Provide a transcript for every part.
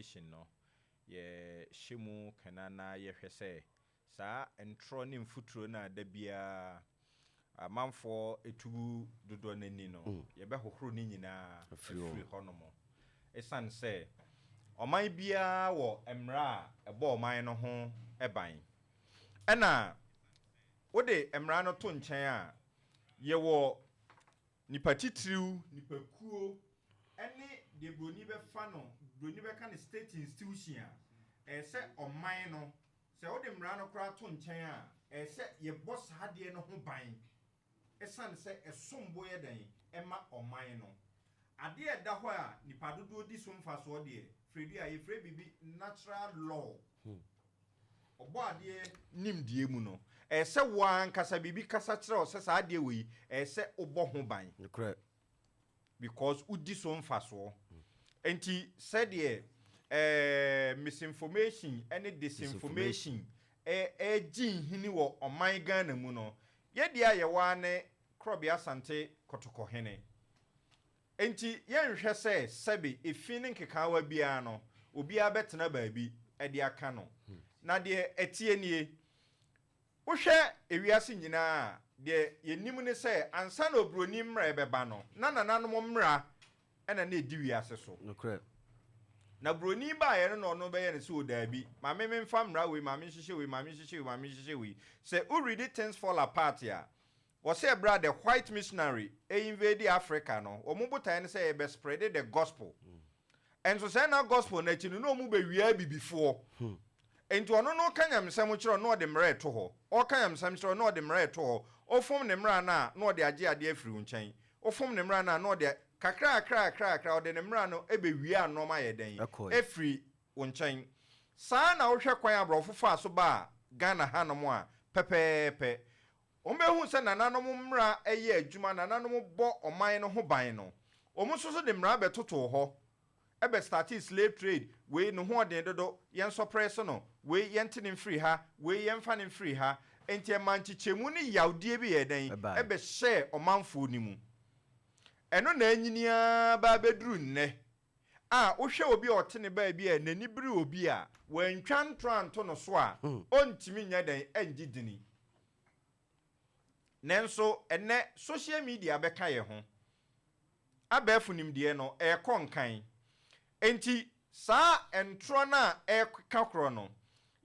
disinformation no, yɛhyɛ mu kana na yɛhwɛ sɛ saa ntorɔ ne mfuturo no a da biara amanfoɔ ɛtugu dodoɔ no ani no, yɛbɛhohoro ne nyinaa afiri hɔ. Afiri hɔnom. Ɛsiane sɛ ɔman biara wɔ mmara a ɛbɔ ɔman no ho ban, ɛna wode mmara no to nkyɛn a, yɛwɔ nipa titiriw, nipakuo ɛne deɛ buroni bɛfa no, buroni bɛka no state institution a ɛyɛ sɛ ɔman no, sɛ wode mmara no koraa to nkyɛn a, ɛyɛ sɛ yɛbɔ saa adeɛ no ho ban, ɛsiane sɛ ɛsom bo yɛ dɛn ɛma ɔman no. Adeɛ a ɛda hɔ a nipa dodoɔ di so mfasoɔ deɛ, Frɛdi, a yɛfrɛ biribi natural law, ɔbɔ adeɛ nimdeɛ mu no, ɛyɛ sɛ wo ankasa biribi kasa kyerɛ wo sɛ saa adeɛ wɔ yi, ɛyɛ sɛ wobɔ ho ban because wodi so mfasoɔ. Nti sɛdeɛ misinformation ne disinformation ɛgye nhini wɔ ɔman Ghana mu no, yɛdeɛ a yɛwɔ ara ne Korɔbea Asante Kɔtɔkɔhene. Nti yɛnhwɛ sɛ sɛbe efi ne nkekaawa biara no, obiara bɛtena baabi ɛde aka no. Na deɛ ɛtie nie, wohwɛ ewiase nyinaa a, deɛ yɛnim ne sɛ ansa na oburoni mmara ɛbɛba no, na nananom mmara ɛna na ɛdi wiase so. Na buroni baeɛ no, na ɔno bɛyɛ no sɛ o daabi, maame, memfa mmara wei, maame nhyehyɛ wei, maame nhyehyɛ wei, maame nhyehyɛ wei. Sɛ woredi Things Fall Apart a, wɔsɛ ɛberɛ a the white missionary invade Africa no, wɔn botaeɛ no sɛ yɛbɛ spread the gospel. Ɛnso sɛ na gospel no akyi no, na wɔn bɛwia abibifoɔ. Nti ɔno no ka nyamesɛm kyerɛ, na ɔde mmara ɛto hɔ. Ɔka nyamesɛm kyerɛ, na ɔde mmara ɛto hɔ. Ɔfom ne mmara no a, na ɔde agye adeɛ afiri wo nkyɛn. Ɔfom ne mmara no a, na ɔde kakra kakra kakra kakra ɔde ne mmara no ɛbɛwia nneɛma yɛ dɛn? Ɛkɔe. Ɛfiri wo nkyɛn. Saa na wohwɛ kwan aborɔfo faa so baa Ghana hanom a, pɛpɛɛpɛ wɔn bɛhu sɛ nananom mmara ɛyɛ adwuma, nananom bɔ ɔman no ho ban no, wɔn nso so de mmara bɛtotoo hɔ, ɛbɛ start slave trade. Wei ne ho ɔden dodo, yɛn sɔprɛ so no, wei yɛnte ne mfiri ha, wei yɛmfa ne mfiri ha. Nti ɛma nkyekyɛmu ne yawdeɛ bi yɛ dɛn? Ɛbae. Ɛbɛhyɛ ɔmanfoɔ no mu. Ɛno na anyiniaa ba bɛduru nnɛ a wohwɛ obi a ɔte ne baabi a n'ani bere obi a wantwa ntorɔ anto no so a, ɔntumi nyɛ dɛn ɛngye dini. Nanso ɛnɛ social media bɛka yɛn ho, abɛɛfo nimdeɛ no ɛrekɔ nkan. Nti saa ntorɔ no a ɛreka korɔ no,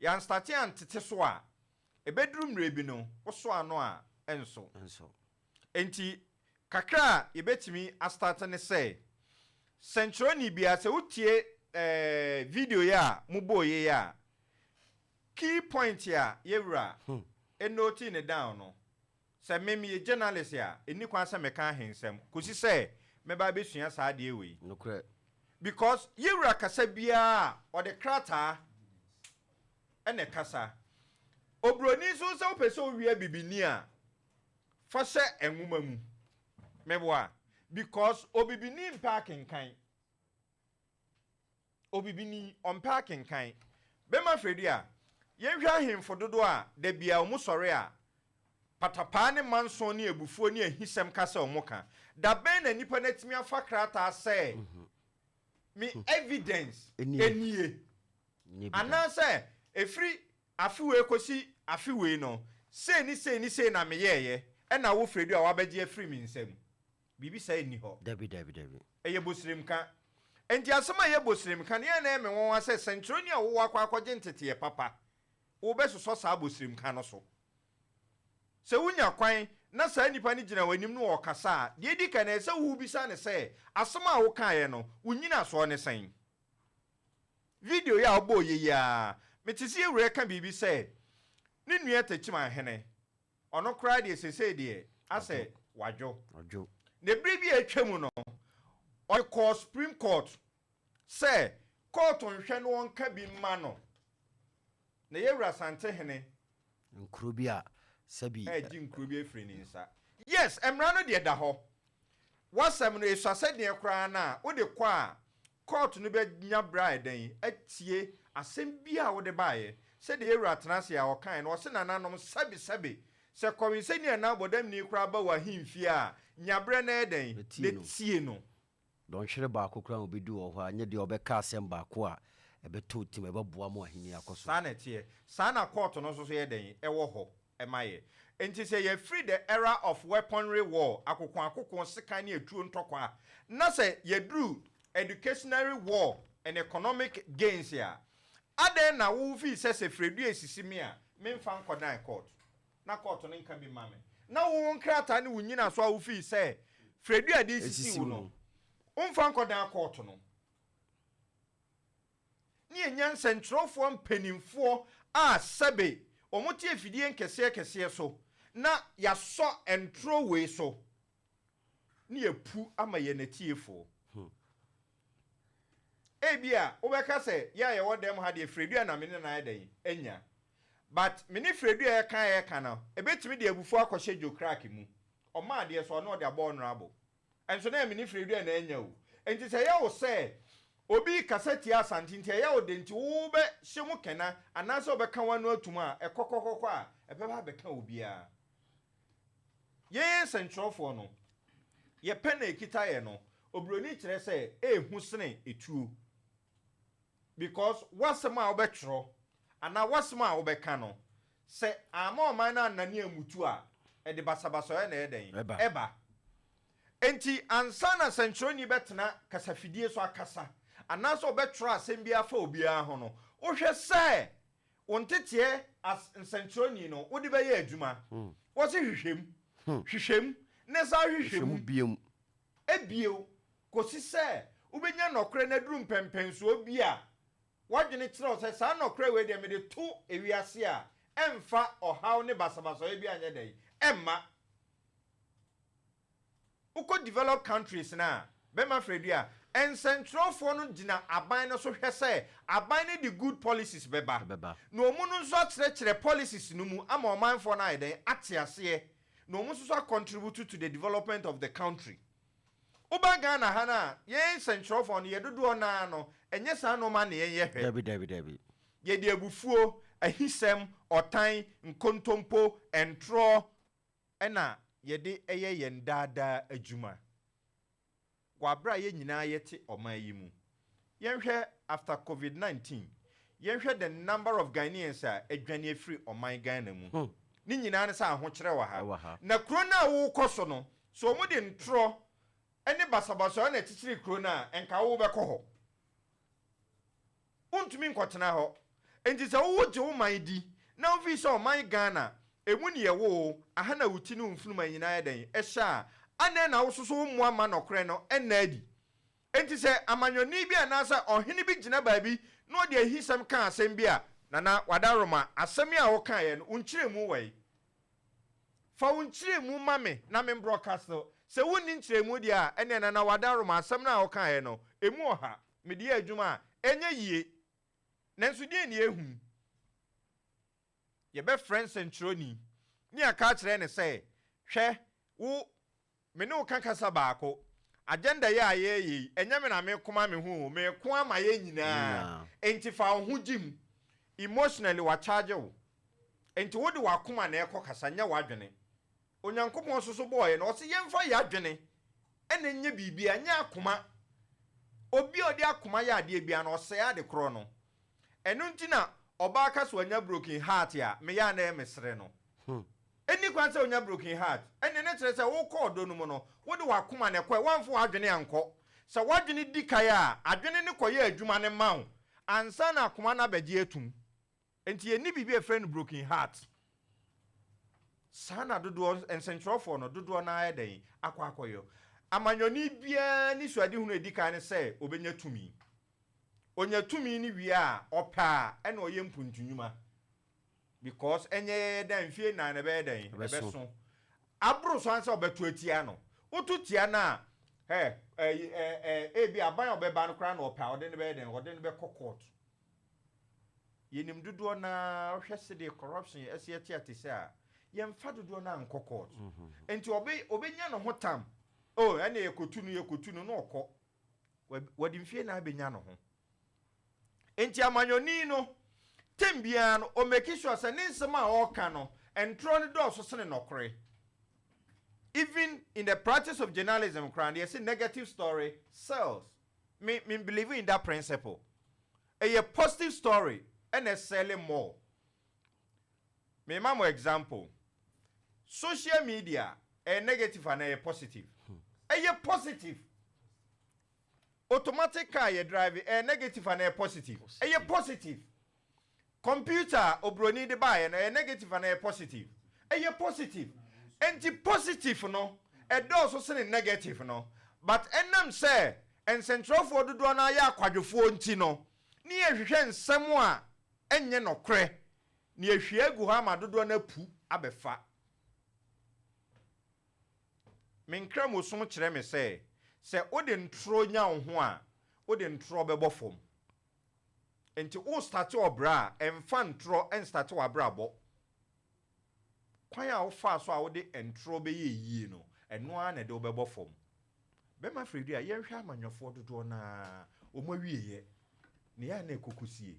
yɛan start antete so a, ɛbɛduru mmerɛ bi no, wosɔ ano a ɛnso. Nso. Nti kakra a yɛbɛtumi a start ne sɛ, sɛnkyerɛwni bia, sɛ wotie video yi a mobɔɔ yi a, key point a yɛwura ɛ note ne down no, sɛ me meyɛ journalist a, ɛnni kwan sɛ meka ahensɛm kɔsi sɛ mɛba abɛsua saa adeɛ wei. Because yɛwura kasa biara a, ɔde krataa ɛna kasa. Oburoni nso, sɛ wopɛ sɛ owia bibini a, fa hyɛ nwoma mu mɛboa, because obibini mpɛ akenkan. Obibini ɔmpɛ akenkan. Bɛma Fɛdi a, yɛnhwɛ ahemfo dodoɔ a da bia ɔmo sɔre a, patapaa ne manson ne abufuo ne ahisɛm kasa ɔmo ka. Da bɛn na nipa no atumi afa krataa sɛ me evidence Enie. enie? Nye bi da. Anaasɛ ɛfiri afe wei kɔsi afe wei no, sei ne sei ne sei na meyɛɛyɛ, ɛna wo Frɛdu a wabɛgye afiri me nsam. Biribi saa nni hɔ. Dabi, dabi, dabi. Ɛyɛ bosiremka. Nti asɛm a ɛyɛ bosiremka no, yɛn na ɛmɛ wɔn sɛ sɛnkyerɛnni a wowɔ akɔ akɔgye nteteɛ papa, wobɛsosɔ saa bosiremka no so. Sɛ wonya kwan na saa nipa no gyina w'anim no ɔkasa a, deɛ edi kan, ɛsɛ sɛ wobisa ne sɛ, asɛm a wokaeɛ no, wo nyinasoɔ ne sɛn? Video yi a wobɔɔ yɛ yi a, mete sɛ yɛwura ka biribi sɛ ne nua Takyim ahene, ɔno koraa deɛ, sesei deɛ asɛ wadwo. Ɔdwo. Na ebere bi a atwa mu no, ɔde kɔɔ Supreme Court sɛ court nhwɛ no, ɔnka bi mma no. Na yɛwura Santehene nkuro bi a sɛbi ɛgye nkuro bi afiri ne nsa. Yes, mmara no deɛ da hɔ. Wasɛm no esua sɛdeɛ koraa no a wode kɔ a, court no bɛnya berɛ a ɛdɛn atie asɛm bi a wode baeɛ. Sɛdeɛ yɛwura tena ase a ɔkae no, ɔse nananom, sɛbesɛbe, sɛ kɔwensani anaa bɔdamni koraa ba wɔ ahemfie a, nya berɛ na ɛdɛn na tie na no. Tie no. Dɔnhwere baako koraa a obɛdu wɔ hɔ a, nyɛ deɛ ɔbɛka asɛm baako a ɛbɛtɔ tim, ɛbɛboa mo ahenni akɔ so. Saa na ɛteɛ. Saa na court no nso so yɛ dɛn ɛwɔ hɔ ɛma yɛ. Nti sɛ yɛfiri the era of weaponry war, akoko akoko, sekan ne atuo ntɔkwa, na sɛ yɛduru educationary war and economic gains a, adɛn na wofii sɛ Fredua esisi mi a, memfa nkɔdan court na court no nka bi ma me, na wo nkrataa ne wo nyina so a wofii sɛ Fredua de sisi wo no, womfa nkɔdan court no? Ne yɛnya nsɛntwerɛfoɔ mpanimfoɔ a sɛbe wɔn te afidie nkɛseɛ kɛseɛ so na yɛasɔ ntoro wei so ne yɛpu ama yɛn atiefoɔ. Ebi a wobɛka sɛ yɛ a yɛwɔ dɛm ha deɛ, Fredua na me ne nan dɛn anya, but me ne Fredua yɛka no, ebetumi de abufuo akɔhyɛ Joe Crack mu. Ɔma adeɛ so, ɔno ɔde abɔ honorable, ɛnso na yɛ me ne Fredua na anya o. Nti sɛ ɛyɛ wo sɛ obi kasa tia Asante nti ɛyɛ wo de nti wobɛhyɛ mu kɛna anaasɛ wobɛka w'ano atum a, ɛkɔkɔkɔkɔ a ɛbɛba abɛka obiara. Yɛn nsɛntwerɛfoɔ no, yɛpɛ na ekita yɛ no, oburoni kyerɛ sɛ ehu sene etuo, because wasɛm a wobɛtwerɛ anaa wasɛm a wobɛka no, sɛ ama ɔman no anane amutu a, ɛde basabasɔeɛ na ɛyɛ dɛn? Ɛba. Ɛba. Nti ansa na sɛntwerɛni bɛtena kasafidie so akasa anaasɛ ɔbɛtwerɛ asɛm bi afa obiara ho no, wohwɛ sɛ wo nteteɛ as nsɛntwerɛni no wode bɛyɛ adwuma, wɔse hwehwɛm, hwehwɛm ne saa hwehwɛ hwɛ mu mu biom. Ebio kòsi sɛ wobɛnya nɔkorɛ no aduru mpɛmpɛnsoɔ bi a wadwene kyerɛ wo sɛ saa nɔkorɛ wei deɛ, mede to ewiase a, ɛmfa ɔhaw ne basabasɔeɛ bi anyɛ dɛn ɛmma. Wokɔ developed countries no a, bɛma Frɛdu a nsɛntwerɛfoɔ no gyina aban no so hwɛ sɛ aban no de good policies bɛba. Ɛbɛba. Na ɔmu no nso akyerɛkyerɛ policies no mu ama ɔmanfoɔ no ayɛ dɛn ate aseɛ, na ɔmu nso so acontribute to the development of the country. Woba Ghana ha no a, yɛn nsɛntwerɛfoɔ no, yɛ dodoɔ naa no, ɛnyɛ saa nneɛma na yɛnyɛ hwɛ. Dabi, dabi, dabi. Yɛde abufuo, ahisɛm, ɔtan, nkontompo, ntorɔ ɛna yɛde ɛyɛ yɛn daadaa adwuma wɔ abere a yɛn nyinaa yɛte ɔman yi mu. Yɛnhwɛ after COVID-19, yɛnhwɛ the number of Ghanaians a adwane afiri ɔman Ghana mu. Ne nyinaa ne sɛ ahokyerɛ wɔ ha. Ɛwɔ ha. Na kuro no a wokɔ so no so, wɔn de ntorɔ ne basabasa na ɛkyekyere kuro no a, nka wobɛkɔ hɔ, wontumi nkɔtena hɔ. Nti sɛ wowo gye wo man di na wofi sɛ ɔman Ghana emu ne yɛwo wo aha na wo ti ne wo mfunuma nyinaa yɛ dɛn ɛhyɛ a, anan na wososo wo mmoa ma nɔkorɛ no ɛnna adi. Nti sɛ amanyɔni bi anaasɛ ɔhene bi gyina baabi na ɔde ahisɛm ka asɛm bi a, Nana Wadaroma, asɛm yi a wokaeɛ no, wo nkyerɛmu wɔ yi, fa wo nkyerɛmu ma me na me broadcast. Sɛ wonni nkyerɛmu deɛ a, ɛneɛ Nana Wadaroma, asɛm no a wokaeɛ no, ɛmu ɔha, mede yɛ adwuma a, ɛnyɛ yie. Nanso deɛ ne yɛhu, yɛbɛfrɛ nsɛntwerɛni ne aka akyerɛ ne sɛ, hwɛ, wo me ne wo ka kasa baako, agenda yɛ a yɛyɛ yi, ɛnyɛ me na mekoma me ho o, meko ama yɛ nyinaa. Enti fa wo ho gye mu. Emotionally wakyagye wo, enti wode w'akoma na ɛkɔ kasa, nyɛ w'adwene. Onyankopɔn nso so bɔɔyɛ no, ɔsɛ yɛmfa yɛ adwene ɛna nyɛ biribi a, nyɛ akoma. Obi a ɔde akoma yɛ adeɛ bia no, ɔsɛe ade korɔ no. Ɛno nti na ɔbaa ka so anya broken heart a, meyɛ a na ɛyɛ mesere no. Ɛni kwan sɛ onya broken heart. Ɛne ne kyerɛ sɛ wokɔ ɔdɔ no mu no, wode w'akoma na ɛkɔɛ, woamfa w'adwene ankɔ. Sɛ w'adwene di kae a, adwene ne kɔyɛ adwuma ne ma wo ansa na akoma no abɛgye atum. Nti yɛnni biribi a ɛfrɛ no broken heart. Saa na dodoɔ nsɛntwerɛfoɔ no dodoɔ no ayɛ dɛn akɔ akɔyɔ. Amanyɔni biara ne suadehunu a ɛdi kan ne sɛ obɛnya tumi. Onya tumi no wie a, ɔpɛ a, ɛna ɔyɛ mpuntunwuma, because ɛnyɛ yɛyɛ dɛn mfie 4 na ɛbɛyɛ dɛn? Ɛbɛso. Ɛbɛso aboro so ansa ɔbɛto atia no. Woto tia no a, ɛ ɛ ɛ ebi aban a ɔbɛba no koraa na ɔpɛ a, ɔde no bɛyɛ dɛn? Ɔde no bɛkɔ court. Yɛnim dodoɔ naa, wohwɛ sɛdeɛ corruption ɛsi ɛte ate sɛ a, yɛmfa dodoɔ naa nkɔ court. Nti ɔbɛnya ne ho tam o, ɛna yɛkɔtu no, yɛkɔtu no na ɔkɔ. Wɔde mfie na abɛnya ne ho. Nti amanyɔni no tem biara no, ɔmake sure sɛ ne nsɛm a ɔreka no, ntorɔ no dɔɔso sene nɔkorɛ. Even in the practice of journalism koraa no, yɛsɛ negative story sells. Me believe in that principle. Ɛyɛ positive story ɛna ɛsell more. Mema mo example. Social media, ɛyɛ negative anaa ɛyɛ positive? Ɛyɛ positive. Automatic car yɛ drive, ɛyɛ negative anaa ɛyɛ positive? Ɛyɛ positive. Computer a obroni de baayɛ no, ɛyɛ negative anaa ɛyɛ positive? Ɛyɛ positive. Nti positive no ɛdɔɔso sene negative no, but ɛnam sɛ nsɛntwerɛfoɔ dodoɔ no ayɛ akwadwofoɔ nti no, ne yɛhwehwɛ nsɛm a ɛnyɛ nɔkorɛ ne yɛhwie agu hɔ ama dodoɔ no apu abɛfa. Menkra mu som kyerɛ me sɛ wode ntorɔ nya wo ho a, wode ntorɔ bɛbɔ fam. Nti wo start ɔbrɛ a, ɛmfa ntorɔ ɛnstart w'abrabɔ. Kwan a wofaa so a wode ntorɔ bɛyɛ yie no, ɛno ara na ɛde wobɛbɔ fam. Bɛma Fredua, yɛnhwɛ amanyɔfoɔ dodoɔ naa wɔn awieyɛ ne yɛa na ɛkɔkɔsie.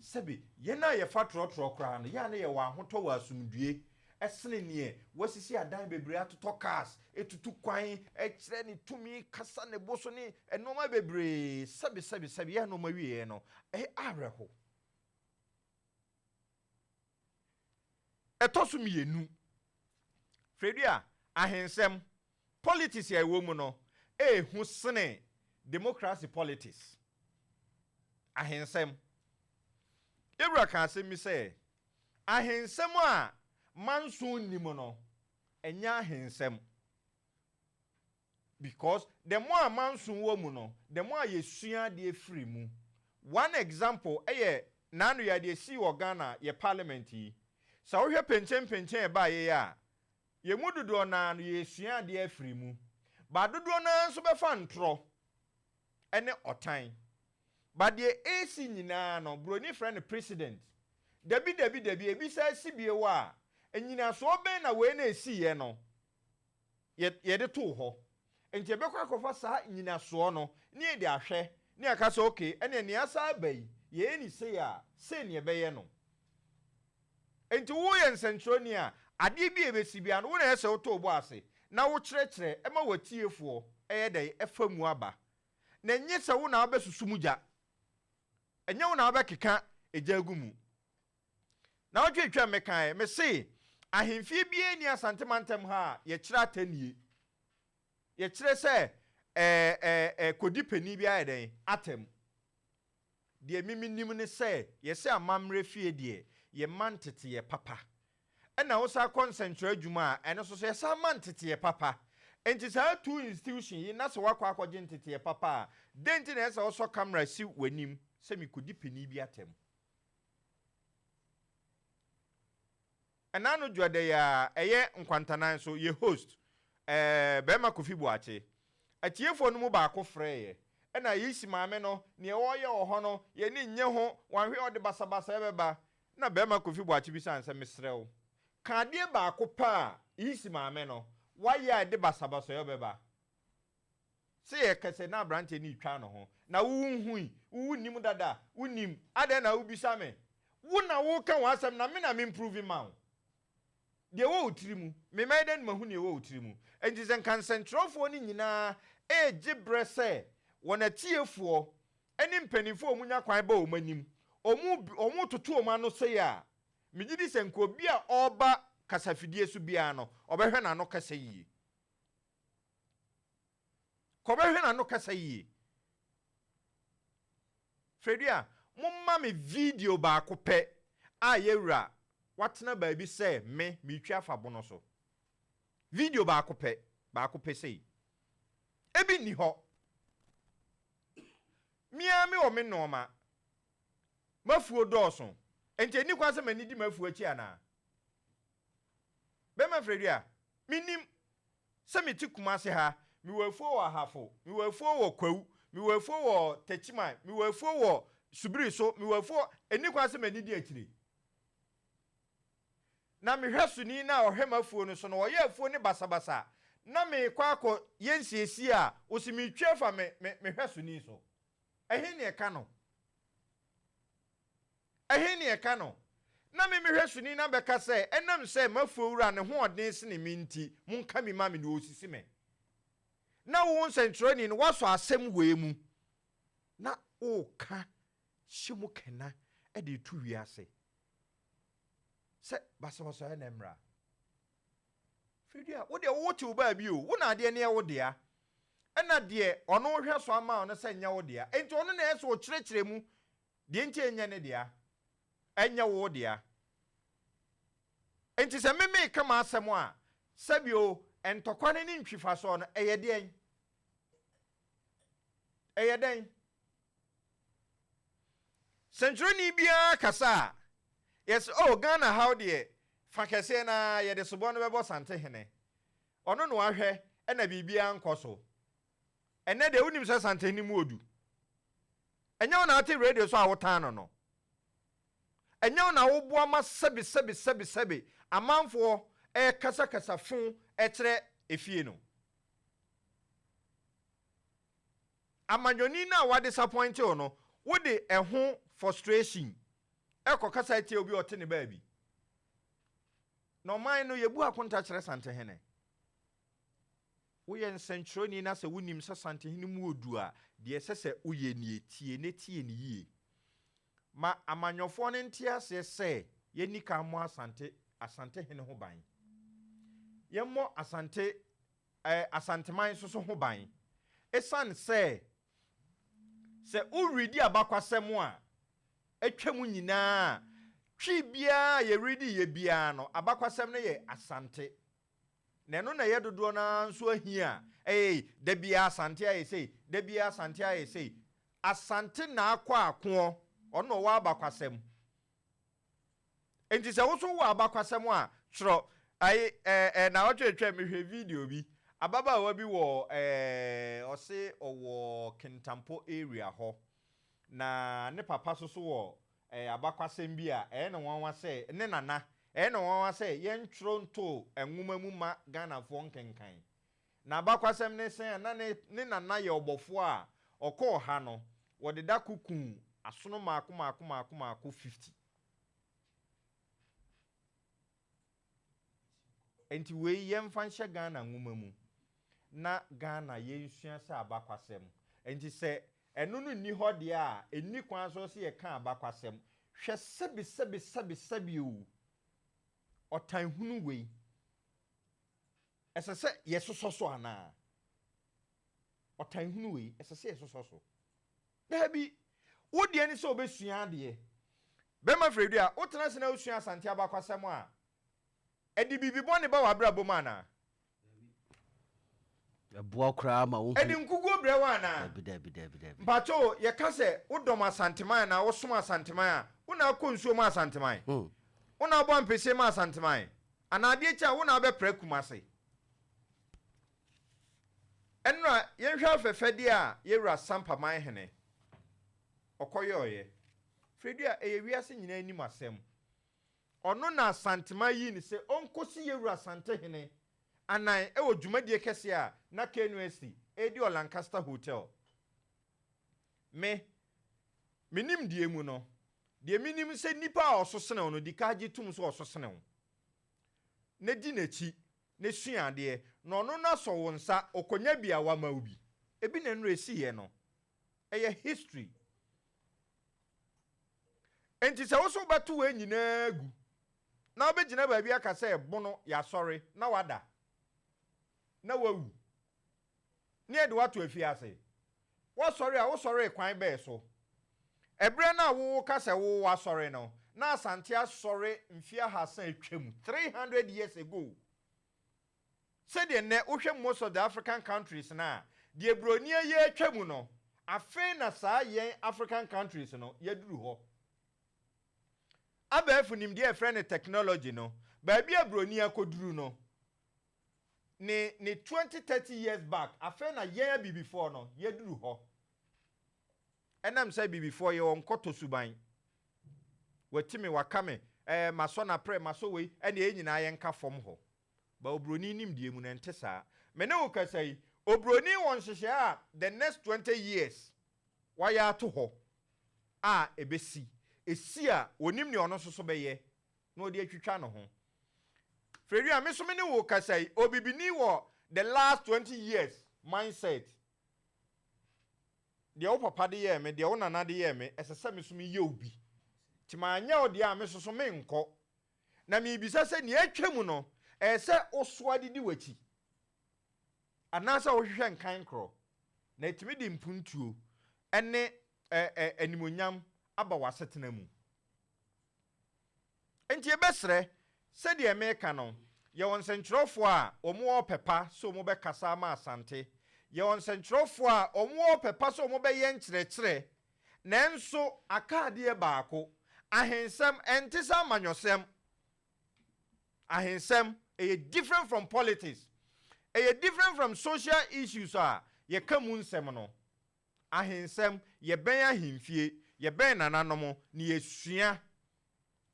Sɛbi, yɛn a yɛfa trɔtrɔ koraa no, yɛa na yɛwɔ ahotɔ wɔ asomdue ɛsene neɛ wasisi adan bebree, atotɔ cars, etutu kwan, ɛkyerɛ ne tumi, kasa ne bo so ne nneɛma bebree. Sɛbi, sɛbi, sɛbi, yɛa na wɔn awieɛ no ɛyɛ awerɛho. Ɛtɔ so mmienu, Fredua, ahensɛm politics a ɛwɔ mu no ehu sene democracy politics. Ahensɛm, ewura ka asɛm bi sɛ ahensɛm a manso nim no, ɛnyɛ ahensɛm, because the more a manso wɔ mu no, the more a yɛsua adeɛ firi mu. One example ɛyɛ n'ano yɛ adeɛ si wɔ Ghana yɛ parliament yi. Sɛ wohwɛ pɛnkyɛnpɛnkyɛn ɛbaa yɛ a, yɛn mu dodoɔ naa no yɛsua adeɛ afiri mu, ba dodoɔ naa nso bɛfa ntorɔ ɛne ɔtan. Ba deɛ esi nyinaa no, broni frɛ no president. Dabi, dabi, dabi, ebi sɛ esi bio a, nyinasoɔ bɛn na wei na esi yɛ no yɛ yɛde too hɔ? Nti yɛbɛkɔ akɔfa saa nyinasoɔ no ne yɛde ahwɛ ne yɛaka sɛ, okay, ɛnna nea asa aba yi, yɛyɛ ni sei a, sei ne yɛbɛyɛ no. Nti woyɛ nsɛntwerɛni a, adeɛ bi a ɛbɛsi bia no, wo na ɛyɛ sɛ wotɔ bo ase na wokyerɛkyerɛ ɛma w'atiefoɔ ɛyɛ dɛn ɛfa mu aba, na ɛnyɛ sɛ wo na wobɛsusu mu gya, ɛnyɛ wo na wobɛkeka egya agu mu. Na wotwetwa mekae me se ahemfie biara ni Asante mantam ha a yɛkyerɛ atanie, yɛkyerɛ sɛ ɛɛ ɛɛ ɛɛ kɔdi panin bi ayɛ dɛn atɛm. Deɛ mimi nim ne sɛ yɛsɛ amammerɛ fie deɛ, yɛma nteteyɛ papa, ɛna wosa kɔ nsɛntwerɛ adwuma a, ɛno nso so yɛsa ma nteteyɛ papa. Nti saa two institution yi na sɛ woakɔ akɔgye nteteyɛ papa a, den nti na ɛsɛ wosɔ camera si w'anim sɛ mekɔdi panin bi atɛm? Ɛna no dwada yi a ɛyɛ nkwantanan so yɛ host bɛrima Kofi Boakye, atiefoɔ no mu baako frɛeɛ ɛna yɛsi maame no neɛ wɔreyɛ wɔ hɔ no, yɛni nye ho, wanhwɛ ɔde basabasa ɛbɛba. Na bɛrima Kofi Boakye bisa sɛ, mesrɛ wo, ka adeɛ baako pa a yɛsi maame no wayɛ a ɛde basabasa ɛbɛba. Sɛ yɛ kɛsɛ na aberanteɛ no retwa ne ho na wowu hui, wowu nim dada, wonim adɛn na wobisa me? Wo na woka wɔn asɛm na me na me improve ma wo. Deɛ ɛwɔ wo tiri mu, memɛyɛ dɛn mahu deɛ ɛwɔ wo tiri mu? Nti sɛ nka nsɛntwerɛfoɔ no nyinaa ɛregye berɛ sɛ wɔn atiefoɔ ne mpanimfoɔ a wɔnya kwan ba wɔn anim, wɔn toto wɔn ano sɛe a, megye di sɛ nka obi a ɔreba kasafidie so biara no, ɔbɛhwɛ n'ano kasa yie. Kɔbɛhwɛ n'ano kasa yie. Fredua, momma me video baako pɛ a yɛwura watena baabi sɛ me meretwi afa bono so. Video baako pɛ, baako pɛ sei. Ebi nni hɔ. Mmea me wɔ me nneɛma. Mafuo dɔɔso. Nti ɛni kwan sɛ m'ani di mafuo akyi anaa? Bɛrima Fredua, menim sɛ mete Kumase ha, mewɔ afuo wɔ Ahafo, mewɔ afuo wɔ Kwawu, mewɔ afuo wɔ Techiman, mewɔ afuo wɔ Subiri so, mewɔ afuo, ɛni kwan sɛ m'ani di akyire. Na mehwɛ soni na ɔhwɛ m'afuo no so no, ɔyɛ afuo ne basabasa, na mekɔ akɔ yɛ nsiesie a, ɔsi metwi afa me mehwɛ soni so. Ɛhe ne ɛka no? Ɛhe ne ɛka no? Na me mehwɛ soni na bɛka sɛ, ɛnam sɛ m'afuo wura ne ho ɔden sene me nti, monka mi ma me na ɔsisi me. Na wo nsɛntwerɛni no, woasɔ asɛm wei mu na woka. hyɛ mu kena de reto wiase sɛ basabasayɛ na ɛmmra. Fredua, wo deɛ wote wo baabi o, wo na adeɛ no yɛ wo dea. Ɛna deɛ ɔno hwɛ so ama wo no sɛ nyɛ wo dea. Enti ɔno na ɛyɛ sɛ ɔkyerɛkyerɛ mu deɛ nti ɛnyɛ ne dea, ɛnyɛ wo dea. Enti sɛ me meka m'asɛm a, sɛbio ntɔkwa no ne ntwifasoɔ no, ɛyɛ deɛn? Ɛyɛ dɛn? Sɛnkyerɛnni biara kasa a, yɛse oh Ghana haw deɛ, fa kɛseɛ no ara, yɛde soboɔ no bɛbɔ Santehene. Ɔno na wahwɛ na biribiara nkɔ so. Ɛnnɛ deɛ wonim sɛ Santehene mu ɔdu. Ɛnyɛ wo na wote radio so a wotan no no. Ɛnyɛ wo na woboa ma sɛbe sɛbe sɛbe sɛbe amanfoɔ rekasakasa fo kyerɛ efie no. Amanyɔni no a wadisapɔinte wo no, wode ɛho frustration rekɔkasa atia obi a ɔte ne baabi. Na ɔman no, yɛbu akonta kyerɛ Santehene. Woyɛ nsɛnkyerɛwni na sɛ wunim sɛ Santehene mu odu a, deɛ ɛsɛ sɛ woyɛ nie, tie na tie no yie. Ma amanyɔfoɔ no nte aseɛ sɛ yɛnni kan mmɔ Asante, Asantehene ho ban. Yɛmmɔ Asante, eh, Asanteman nso so ho ban. Esiane sɛ, sɛ woredi abakwasɛm a atwam nyinaa a, twi biara a yɛredi yɛ biara no, abakwasɛm no yɛ Asante. Na ɛno na ɛyɛ dodoɔ no ara nso ahia a, ei, da biara Asante ayɛ sei, da biara Asante ayɛ sei. Asante na akɔ akoɔ, ɔno na ɔwɔ abakwasɛm. Enti sɛ wo nso wowɔ abakwasɛm a, twerɛ. Ayi, ɛɛ, ɛɛ, naawɔtwe atwam, mehwɛɛ video bi. Ababaawa bi wɔ, ɛɛ, ɔse ɔwɔ Kintampo area hɔ. Na ne papa nso so wɔ Ɛyɛ abakwasɛm bi a ɛyɛ no nwanwa sɛ ne nana, ɛyɛ no nwanwa sɛ yɛntwerɛ ntoo nwoma mu ma Ghanafoɔ nkenkan. Na abakwasɛm ne sɛn a na ne ne nana yɛ ɔbɔfoɔ a ɔkɔɔ ha no, wɔde da ko kuu asono mmaako mmaako mmaako mmaako 50. Enti wei yɛmfa nhyɛ Ghana nwoma mu na Ghana yɛnsua sɛ abakwasɛm. Enti sɛ ɛno no nni hɔ deɛ a, ɛnni kwan so sɛ yɛka abakwasɛm. Hwɛ sɛbi sɛbi sɛbi sɛbi o, ɔtan hunu wei, ɛsɛ sɛ yɛsosɔ so anaa? Ɔtan hunu wei, ɛsɛ sɛ yɛsosɔ so? Daabi. Wo deɛ ne sɛ wobɛsua adeɛ. Bɛrima Fredua, wotena ase na wosua Asante abakwasɛm a, ɛde biribi bɔne ba w'abrabɔ mu anaa? Ɛboa wo koraa ma wohu. Ɛde nkuguo brɛ wo anaa? Dabi, dabi, dabi, dabi. Mpakyɛ o, yɛka sɛ wodɔm Asanteman anaa wosom Asanteman a, wo na wokɔ nsuo ma Asanteman? Wo na wobɔ ampesie ma Asanteman? Anaa adeɛ kye a, wo na wobɛpra Kumase? Ɛnora, yɛnhwɛ afɛfɛdeɛ a yɛwura Sampa Manhene ɔkɔyɔeɛ. Fredua, ɛyɛ wiase nyinaa anim asɛm. Ɔno na Asantema yii no sɛ ɔnkɔsi Yɛwura Asantehene anan wɔ dwumadie kɛseɛ a na KNUST redi wɔ Lancaster Hotel. Me, me nimdeɛ mu no, deɛ menim ne sɛ nipa a ɔso sene wo no, di ka gye tom sɛ ɔso sene wo, na di n'akyi, na sua adeɛ, na ɔno no asɔ wo nsa, ɔkɔnya bi a wama wo bi. Ebi na nnora ɛsiiɛ no. Ɛyɛ history. Enti sɛ wo nso wobɛto wei nyinaa agu na wobɛgyina baabi aka sɛ bono yɛasɔre na wada na wawu ne yɛde wo ato afiase. Woasɔre a wosɔree kwan bɛɛ so? Ɛberɛ no a woka sɛ wo woasɔre no na Asante asɔre mfeɛ ahasa atwam, 300 years ago. Sɛdeɛ nnɛ wohwɛ most of the African countries no a, deɛ broni ayɛ atwa mu no, afei na saa yɛn African countries no yɛaduru hɔ. Abɛɛfo nimdeɛ a yɛfrɛ no technology no, baabi a broni akɔduru no, ne ne 20, 30 years back, afei na yɛn abibifoɔ no yɛaduru hɔ. Ɛnam sɛ abibifoɔ yɛwɔ nkɔtɔ suban, wati me, waka me, ɛɛ masɔ n'aprɛ, masɔ wei, ɛnneɛ yɛn nyinaa yɛnka fam hɔ. But obroni nimdeɛ mu no ɛnte saa. Me ne wo kasa yi, obroni wɔ nhyehyɛɛ a the next 20 years wayɛ ato hɔ a ɛbɛsi. Ɛsi a, ɔnim nea ɔno nso so bɛyɛ na ɔde atwitwa ne ho. Fredua, me nso me ne wo kasa yi, obibini wɔ the last 20 years mindset. Deɛ wo papa de yɛɛ me, deɛ wo nana de yɛɛ me, ɛsɛ sɛ me nso meyɛ wo bi. Nti manyɛ wo deɛ a, me nso so menkɔ. Na merebisa sɛ, nea atwa mu no, ɛyɛ sɛ wosoa de di w'akyi, anaasɛ wohwehwɛ nkan korɔ, na ɛtumi de mpuntuo ne animuonyam aba w'asetena mu? Enti yɛbɛsrɛ, sɛdeɛ mereka no, yɛwɔ nsɛnkyerɛwfoɔ a wɔn wɔ ɔpɛ pa sɛ wɔn bɛkasa ama Asante, yɛwɔ nsɛnkyerɛwfoɔ a wɔn wɔ ɔpɛ pa sɛ wɔn bɛyɛ nkyerɛkyerɛ, nanso aka adeɛ baako, ahensɛm, ɛnte sɛ amanyɔsɛm. Ahensɛm, ɛyɛ different from politics, ɛyɛ different from social issues a yɛka mu nsɛm no. Ahensɛm, yɛbɛn ahemfie, yɛbɛn nananom, na yɛsua.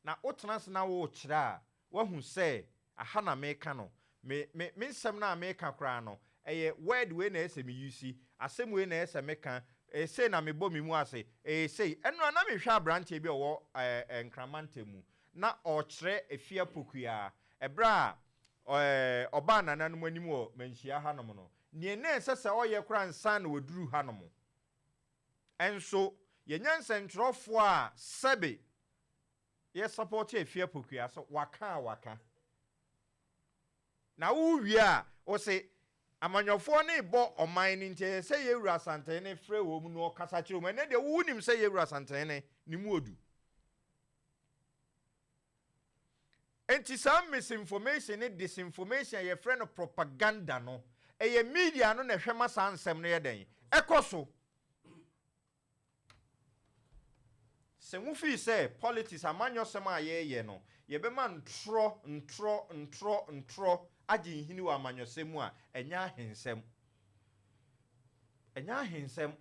Na wotena ase na worekyerɛ a, woahu sɛ aha na meka no. Me, me, me nsɛm no a meka koraa no, ɛyɛ word wei na ɛyɛ sɛ me use, asɛm wei na ɛyɛ sɛ meka, ɛyɛ sei na mebɔ me mu ase, ɛyɛ sei. Ɛno a na mehwɛ aberanteɛ bi a ɔwɔ ɛɛ, Nkran mantam mu, na ɔrekyerɛ Afie Apokuaa, ɛberɛ a ɛɛ, ɔbaa nananom anim wɔ Manhyia hanom no. Nea na ɛsɛ sɛ ɔyɛ koraa ansa na waduru hanom. Nso yɛnya nsɛntwerɛfoɔ a sɛbe yɛ sɔpɔte Afie Apokua sɛ waka a waka. Na wo wie a wo se amanyɔfoɔ no rebɔ ɔman no nti ɛsɛ sɛ Yɛwura Asantehene frɛ wɔn na ɔkasa kyerɛ wɔn. Ɛnɛ deɛ wo nim sɛ Yɛwura Asantehene ne mu odu. Enti saa misinformation ne disinformation a yɛfrɛ no propaganda no, ɛyɛ media no na ɛhwɛ ma saa nsɛm no yɛ dɛn? Ɛkɔ so. Sɛ mofii sɛ politics, amanyɔsɛm a yɛreyɛ no, yɛbɛma ntorɔ, ntorɔ, ntorɔ, ntorɔ agye nhini wɔ amanyɔsɛm mu a, ɛnyɛ ahensɛm. Ɛnyɛ ahensɛm.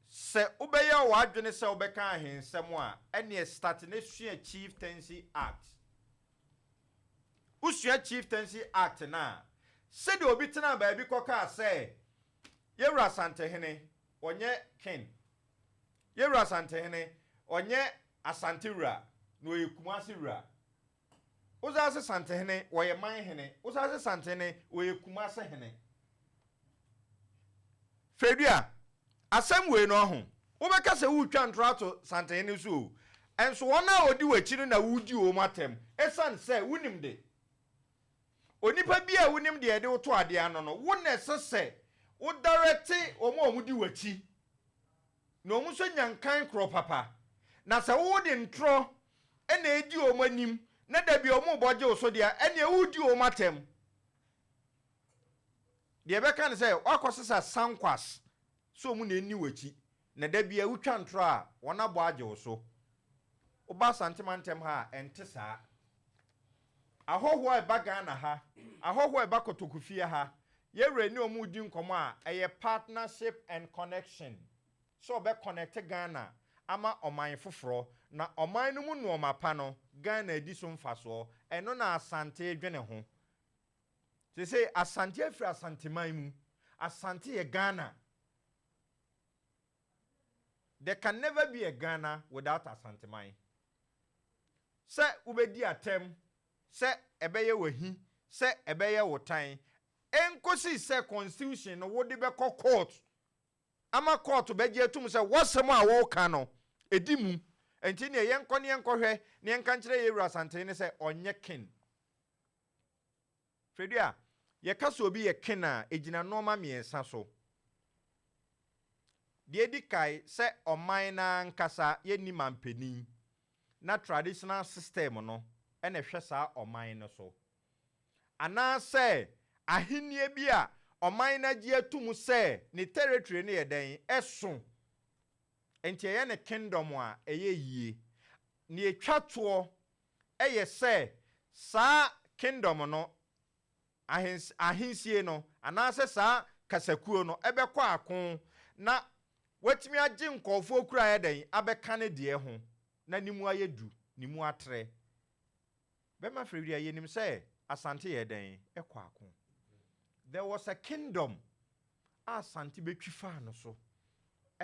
Sɛ wobɛyɛ w'adwene sɛ wobɛka ahensɛm a, ɛneɛ start na sua Chieftaincy Act. Wosua Chieftaincy Act no a, sɛdeɛ obi tenaa baabi kɔkaa sɛ, Yɛwura Asantehene, ɔnyɛ king. Yɛwura Asantehene, ɔnyɛ Asante wura, na ɔyɛ Kumasi wura. Wosase Santehene, ɔyɛ man hene. Wosase Santehene, ɔyɛ Kumase hene. Fredua, asɛm wei no ɔho, wobɛka sɛ woretwa ntorɔ ato Santehene so o, nso wɔn a wɔdi w'akyi no na woredi wɔn atɛm ɛsiane sɛ wonim de. Onipa bi a wonim deɛ yɛde wo to adeɛ ano no, wo na ɛsɛ sɛ wo darɛte wɔn a wɔdi w'akyi na wɔn nso nya nkan korɔ papa. Na sɛ wode ntorɔ na ɛredi wɔn anim na da bi wɔrebɔ gye wo so deɛ a, ɛnneɛ woredi wɔn atɛm. Deɛ ɛbɛka ne sɛ woakɔsesa sankwas sɛ wɔn na ɛnni w'akyi, na da biara wotwa ntorɔ a, wɔn abɔ agye wo so. Woba Asante mantam ha a, ɛnte saa. Ahɔhoɔ a ɛba Ghana ha, ahɔhoɔ a ɛba Kotokufie ha, yɛn wura ne wɔn redi nkɔmmɔ a, ɛyɛ partnership and connection. Sɛ ɔbɛ connect Ghana ama ɔman foforɔ, na ɔman no mu nnoɔma pa no, Ghana adi so mfasoɔ. Ɛno na Asante dwene ho. Seesei Asante afiri Asanteman mu. Asante yɛ Ghana. There can never be a Ghana without Asanteman. Sɛ wobɛdi atɛm, sɛ ɛbɛyɛ wo ahi, sɛ ɛbɛyɛ wo tan, ɛnkɔsi sɛ constitution no wode bɛkɔ court ama court bɛgye atum sɛ w'asɛm a woreka no ɛdi mu. Ɛnti neɛ yɛnkɔ ne yɛnkɔhwɛ ne yɛnka nkyerɛ Yɛwura Asantehene sɛ ɔnyɛ king. Fredua, yɛka sɛ obi yɛ ken a, egyina nnoɔma mmiɛnsa so. Deɛ edi kae, sɛ ɔman no ara ankasa yɛnni manpanin, na traditional system no na ɛhwɛ saa ɔman no so. Anaasɛ ahennie bi a ɔman no agye atum sɛ ne territory no yɛ dɛn, ɛso, nti ɛyɛ no kingdom a, ɛyɛ yie. Nea etwa toɔ yɛ sɛ saa kingdom no, ahens, ahensie no, anaasɛ saa kasakuo no bɛkɔ ako na watumi agye nkurɔfoɔ kura ayɛ dɛn abɛka ne deɛ ho na ne mu ayɛ du, ne mu atrɛ. Bɛma Frewia, yɛnim sɛ Asante yɛ dɛn kɔ ako. There was a kingdom a Asante bɛtwi faa no so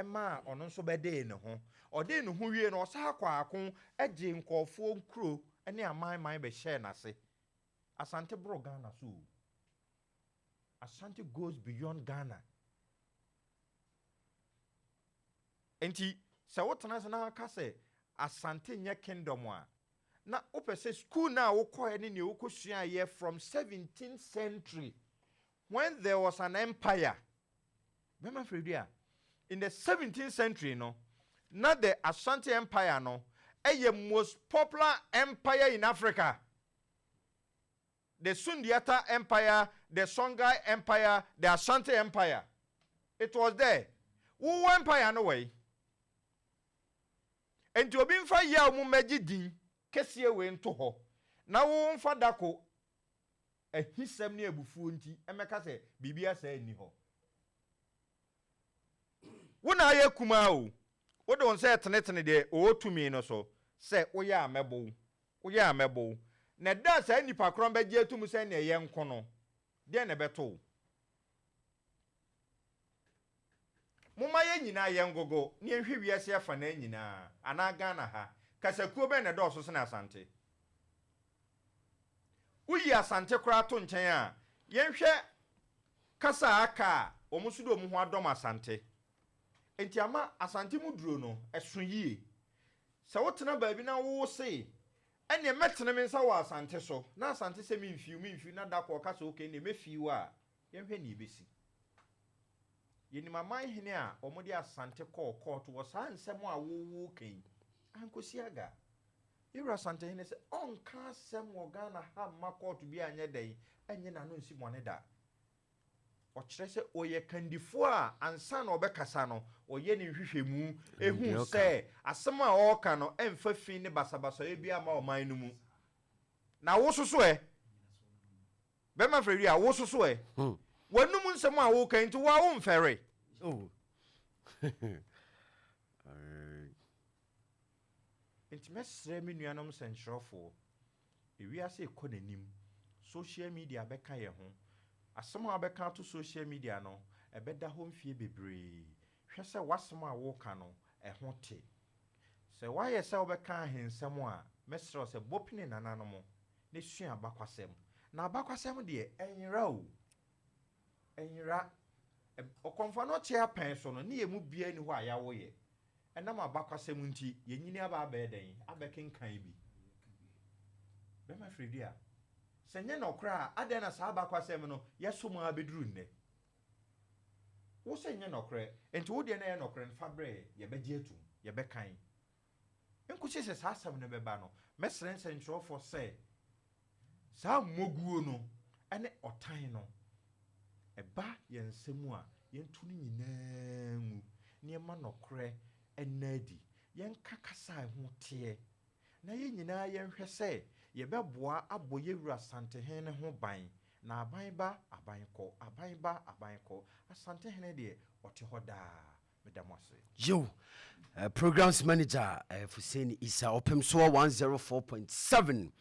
maa ɔno nso bɛdee ne ho. Ɔdee ne ho wiee no, ɔsan kɔɔ ako gyee nkurɔfoɔ nkuro ne aman man bɛhyɛɛ n'ase. Asante boro Ghana so o. Asante goes beyond Ghana. Nti sɛ wotena ase na waka sɛ Asante nyɛ kingdom a, na wopɛ sɛ school no a wokɔɛ ne nea wokɔsuaeɛ from 17th century when there was an empire. Bɛma Fredua, in the 17th century no, na the Ashanti Empire no ɛyɛ most popular empire in Africa. The Sundiata Empire, the Songhai Empire, the Ashanti Empire. It was there. Wowɔ empire no wɔ yi. Nti obi mfa yi a wɔn mmɛgye din kɛseɛ wei nto hɔ na wo mfa dako ahisɛm ne abufuo nti ɛmɛka sɛ biribi asɛ nni hɔ. Wo na ayɛ kumaa o, wode wo nsa ɛtenetene deɛ ɔwɔ tumi no so sɛ woyɛ a mɛbɔ wo, woyɛ a mɛbɔ wo. Na ɛda a saa nnipa korɔ bɛgye atum sɛ nea ɛyɛ nko no, deɛn na ɛbɛto wo? Momma yɛn nyinaa yɛngogo na yɛnhwɛ wiase afanaa nyinaa, anaa Ghana ha, kasakuo bɛn na ɛdɔɔso sene Asante? Woyi Asante koraa to nkyɛn a, yɛnhwɛ kasa a aka a wɔn nso de wɔn ho adɔm Asante. Enti ama Asante mu duro no, ɛso yie. Sɛ wotena baabi na wose, ɛneɛ mɛtene me nsa wɔ Asante so, na Asante sɛ memfiw, memfiw, na da koro ɔka sɛ okay, ɛneɛ mɛfiw a, yɛnhwɛ nea ɛbɛsi. Yɛnim aman hene a wɔde Asante kɔɔ kɔɔto wɔ saa nsɛm a wowoka yi, ankɔsi aga. Yɛwura Asantehene sɛ ɔnka asɛm wɔ Ghana ha mma kɔɔto bi anyɛ dɛn, ɛnyɛ n'ano nsi bɔne da. Ɔkyerɛ sɛ ɔyɛ kandifoɔ a ansa na ɔbɛkasa no, ɔyɛ ne nhwehwɛmu hu sɛ asɛm a ɔreka no ɛmfa fi ne basabasayɛ biara mma ɔman no mu. Na wo soso ɛ? Bɛma fɛre a, wo soso ɛ? W'anum nsɛm a woka yi nti wo a womfɛre? Oh. Nti mɛsrɛ me nuanom sɛnkyerɛwfoɔ, ewiase rekɔ n'anim, social media bɛka yɛn ho. Asɛm a wobɛka ato social media no, ɛbɛda hɔ mfie bebree. Hwɛ sɛ w'asɛm a woreka no, ɛho te. Sɛ woayɛ sɛ wobɛka ahensɛm a, mɛsrɛ wo sɛ bɔ pini nananom na sua abakwasɛm. Na abakwasɛm deɛ, ɛnyera o. Ɛnyera. Ɔkɔmfoano ɔkyɛ apɛn so no, ne yɛn mu biara nni hɔ a yɛawo yɛ. Ɛnam abakwasɛm nti, yɛnyini aba abɛyɛ dɛn? Abɛkenkan bi. Bɛma firidua. Sɛ nyɛ nɔkorɛ a, adɛn na saa abakwasɛm no yɛsom ara bɛduru nnɛ? Wo sɛ nyɛ nɔkorɛ, nti wo deɛ na ɛyɛ nɔkorɛ no fa brɛ yɛ, yɛbɛgye atum, yɛbɛkan. Nkosi sɛ saa asɛm no bɛba no, mɛsrɛ nsɛnkyerɛwfoɔ sɛ saa mmoguo no ne ɔtan no, ɛba yɛn nsa mu a, yɛnto no nyinaa ngu na yɛmma nɔkorɛ nna adi. Yɛnka kasa a ɛho teɛ na yɛn nyinaa yɛnhwɛ sɛ yɛbɛboa abɔ yɛn wura Asantehene no ho ban. Na aban ba, aban kɔ, aban ba, aban kɔ. Asantehene deɛ, ɔte hɔ daa. Meda mo ase. Yiw, eh, Programs Manager eh, Fuseni Isa, ɔpem soɔ 104.7.